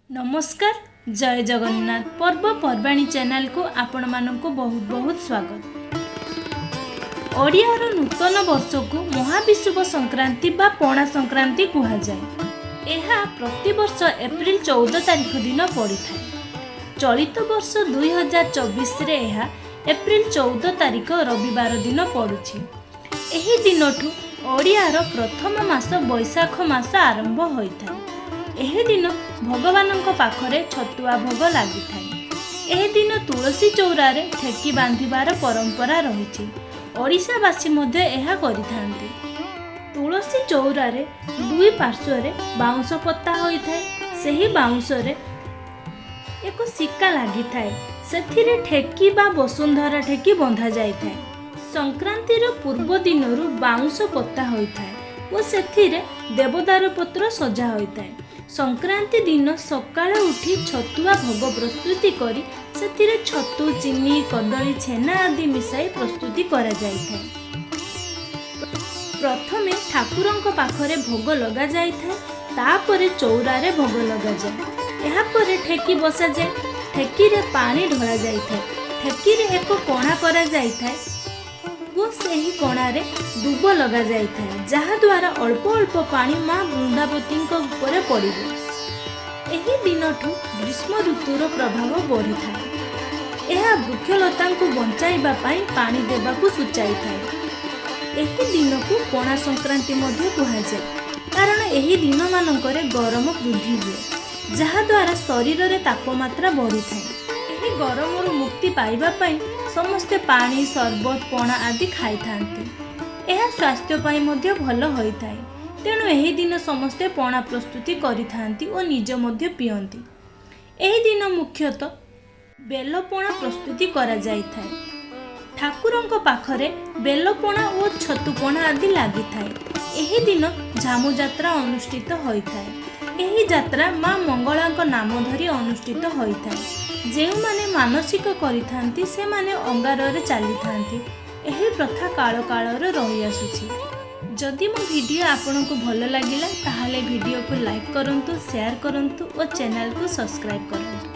ନମସ୍କାର, ଜୟ ଜଗନ୍ନାଥ। ପର୍ବପର୍ବାଣୀ ଚ୍ୟାନେଲକୁ ଆପଣମାନଙ୍କୁ ବହୁତ ବହୁତ ସ୍ୱାଗତ। ଓଡ଼ିଆର ନୂତନ ବର୍ଷକୁ ମହାବିଷୁବ ସଂକ୍ରାନ୍ତି ବା ପଣା ସଂକ୍ରାନ୍ତି କୁହାଯାଏ। ଏହା ପ୍ରତିବର୍ଷ ଏପ୍ରିଲ 14 ତାରିଖ ଦିନ ପଡ଼ିଥାଏ। ଚଳିତ ବର୍ଷ 2024ରେ ଏହା ଏପ୍ରିଲ 14 ତାରିଖ ରବିବାର ଦିନ ପଡ଼ୁଛି। ଏହି ଦିନଠୁ ଓଡ଼ିଆର ପ୍ରଥମ ମାସ ବୈଶାଖ ମାସ ଆରମ୍ଭ ହୋଇଥାଏ। ଏହି ଦିନ ଭଗବାନଙ୍କ ପାଖରେ ଛତୁଆ ଭୋଗ ଲାଗିଥାଏ। ଏହି ଦିନ ତୁଳସୀ ଚଉରାରେ ଠେକି ବାନ୍ଧିବାର ପରମ୍ପରା ରହିଛି। ଓଡ଼ିଶାବାସୀ ମଧ୍ୟ ଏହା କରିଥାନ୍ତି। ତୁଳସୀ ଚଉରାରେ ଦୁଇ ପାର୍ଶ୍ୱରେ ବାଉଁଶ ପୋତା ହୋଇଥାଏ। ସେହି ବାଉଁଶରେ ଏକ ଶିକା ଲାଗିଥାଏ। ସେଥିରେ ଠେକି ବା ବସୁନ୍ଧରା ଠେକି ବନ୍ଧା ଯାଇଥାଏ। ସଂକ୍ରାନ୍ତିର ପୂର୍ବ ଦିନରୁ ବାଉଁଶ ପୋତା ହୋଇଥାଏ ଓ ସେଥିରେ ଦେବଦାରୁ ପତ୍ର ସଜା ହୋଇଥାଏ। ସଂକ୍ରାନ୍ତି ଦିନ ସକାଳୁ ଉଠି ଛତୁଆ ଭୋଗ ପ୍ରସ୍ତୁତି କରି ସେଥିରେ ଛତୁ, ଚିନି, କଦଳୀ, ଛେନା ଆଦି ମିଶାଇ ପ୍ରସ୍ତୁତି କରାଯାଇଥାଏ। ପ୍ରଥମେ ଠାକୁରଙ୍କ ପାଖରେ ଭୋଗ ଲଗାଯାଇଥାଏ, ତାପରେ ଚଉରାରେ ଭୋଗ ଲଗାଯାଏ। ଏହାପରେ ଠେକି ବସାଯାଏ। ଠେକିରେ ପାଣି ଢଳା ଯାଇଥାଏ। ଠେକିରେ ଏକ କଣା କରାଯାଇଥାଏ ଓ ସେହି କଣାରେ ଦୁବ ଲଗାଯାଇଥାଏ, ଯାହାଦ୍ୱାରା ଅଳ୍ପ ଅଳ୍ପ ପାଣି ମା ବୃନ୍ଦାବତୀଙ୍କ ଉପରେ ପଡ଼ିବ। ଏହି ଦିନଠୁ ଗ୍ରୀଷ୍ମ ଋତୁର ପ୍ରଭାବ ବଢ଼ିଥାଏ। ଏହା ବୃକ୍ଷଲତାଙ୍କୁ ବଞ୍ଚାଇବା ପାଇଁ ପାଣି ଦେବାକୁ ସୂଚାଇଥାଏ। ଏହି ଦିନକୁ ପଣା ସଂକ୍ରାନ୍ତି ମଧ୍ୟ କୁହାଯାଏ, କାରଣ ଏହି ଦିନମାନଙ୍କରେ ଗରମ ବୃଦ୍ଧି ହୁଏ, ଯାହାଦ୍ୱାରା ଶରୀରରେ ତାପମାତ୍ରା ବଢ଼ିଥାଏ। ଏହି ଗରମରୁ ମୁକ୍ତି ପାଇବା ପାଇଁ ସମସ୍ତେ ପାଣି, ସରବତ, ପଣା ଆଦି ଖାଇଥାନ୍ତି। ଏହା ସ୍ୱାସ୍ଥ୍ୟ ପାଇଁ ମଧ୍ୟ ଭଲ ହୋଇଥାଏ। ତେଣୁ ଏହି ଦିନ ସମସ୍ତେ ପଣା ପ୍ରସ୍ତୁତି କରିଥାନ୍ତି ଓ ନିଜ ମଧ୍ୟ ପିଅନ୍ତି। ଏହି ଦିନ ମୁଖ୍ୟତଃ ବେଲପଣା ପ୍ରସ୍ତୁତି କରାଯାଇଥାଏ। ଠାକୁରଙ୍କ ପାଖରେ ବେଲପଣା ଓ ଛତୁପଣା ଆଦି ଲାଗିଥାଏ। ଏହି ଦିନ ଝାମୁ ଯାତ୍ରା ଅନୁଷ୍ଠିତ ହୋଇଥାଏ। ଏହି ଯାତ୍ରା ମା ମଙ୍ଗଳାଙ୍କ ନାମ ଧରି ଅନୁଷ୍ଠିତ ହୋଇଥାଏ। ଯେଉଁମାନେ ମାନସିକ କରିଥାନ୍ତି, ସେମାନେ ଅଙ୍ଗାରରେ ଚାଲିଥାନ୍ତି। ଏହି ପ୍ରଥା କାଳ କାଳରୁ ରହିଆସୁଛି। ଯଦି ମୋ ଭିଡ଼ିଓ ଆପଣଙ୍କୁ ଭଲ ଲାଗିଲା, ତାହେଲେ ଭିଡ଼ିଓକୁ ଲାଇକ୍ କରନ୍ତୁ, ସେୟାର କରନ୍ତୁ ଓ ଚ୍ୟାନେଲକୁ ସବସ୍କ୍ରାଇବ୍ କରନ୍ତୁ।